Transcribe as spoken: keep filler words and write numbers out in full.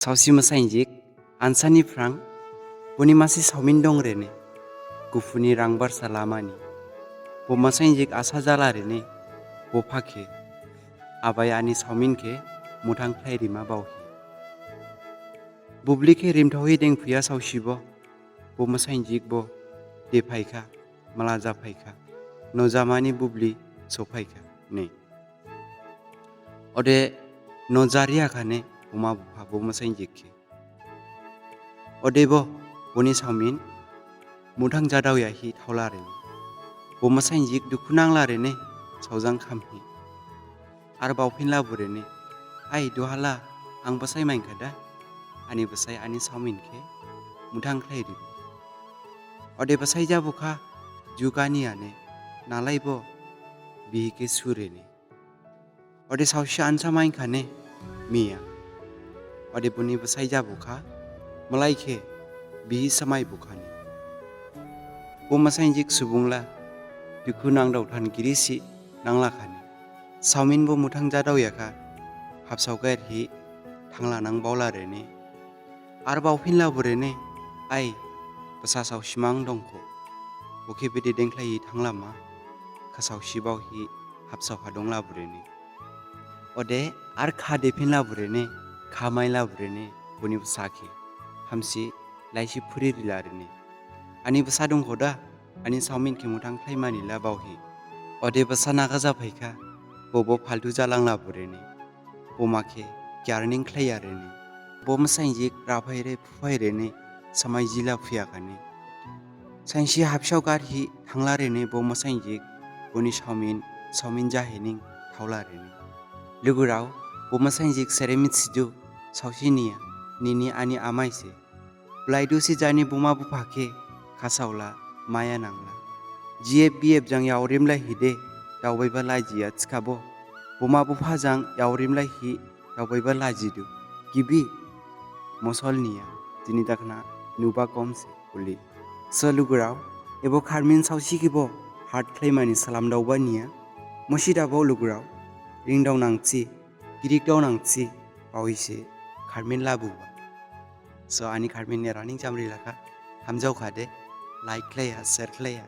Saosi masainjik, ansani phrang, boni masi saomin dong rene, guphuni rangbarsa lamani. Bo masainjik asa jala rene, bupha khe, abai ani saomin khe, muthang khlai rima baohi. Bubli khe rimthaohi dengphuya saosibo, bo masainjik bo, dephaikha, mala japhaikha, nojamani bubli sophaikha, ne. Ode nojariya khane, buma bupha bo masainjik khe. Odebo, boni saomin, muthang jadaoyahi thaola rene. Bo masainjik dukhu nangla rene, saojang khamhi. Ar baophinla burene, ai duhala, ang basai mainkhada, ani basai ani saomin khe, muthang khlai ribo. Ode basai jabukha, jugani ane, nalaibo, bihi khe surene. Ode saosi ansa mainkhane, miya. Ode boni basai jabukha, malai khe, bihi samai bukhane. Bo masainjik subungla, dukhu nangdao than girisi, nanglakhane. Saomin bo muthang jadaoyakha, habsao gairhi, thangla nang baola rene. Ar baophinla burene, ai, basa saosimang dongkho. Bo khe bede dengkhlaihi thanglama, kha saosi baohi habsao ha dongla burene. Ode, ar kha dephinla burene, kha maila burene, boni basa khe. Hamsi, laisi phuri rila rene. Ani basa dongkho da, ani saomin khe muthang khlaimani la baohi. Ode basa naga japhaikha, bobo phaltu jalangla burene. Buma khe, kiyarning khlaiya rene. Bo masainjik raphaire phuphairene, samai jila phuyakhane. Sainsi habsao garhi thangla rene bo masainjik, boni saomin, saomin jahining thaola rene. Lugurao, bo masainjik sere mithidu, saosi niya, nini ani amai se. Blaidu si jani buma bupha khe, khasaola, maya nangla. G F B F jang yaorimlai hide, daobaiba lajiya thikhabo. Buma bupha jang yaorimlai hi, daobaiba lajidu. Gibi, mosol niya, jini dakhna, nuba kom se, uli. So lugurao, ebo kharmin saosi khebo, hurt khlaimani salam daoba niya. Mosi dabo lugurao, ringdao nangsi, girikdao nangsi, baohi se, kharmin labuba. So, ani kharmin ne running jamri lakha. Hamjaokhade, like khlaiya, share khlaiya,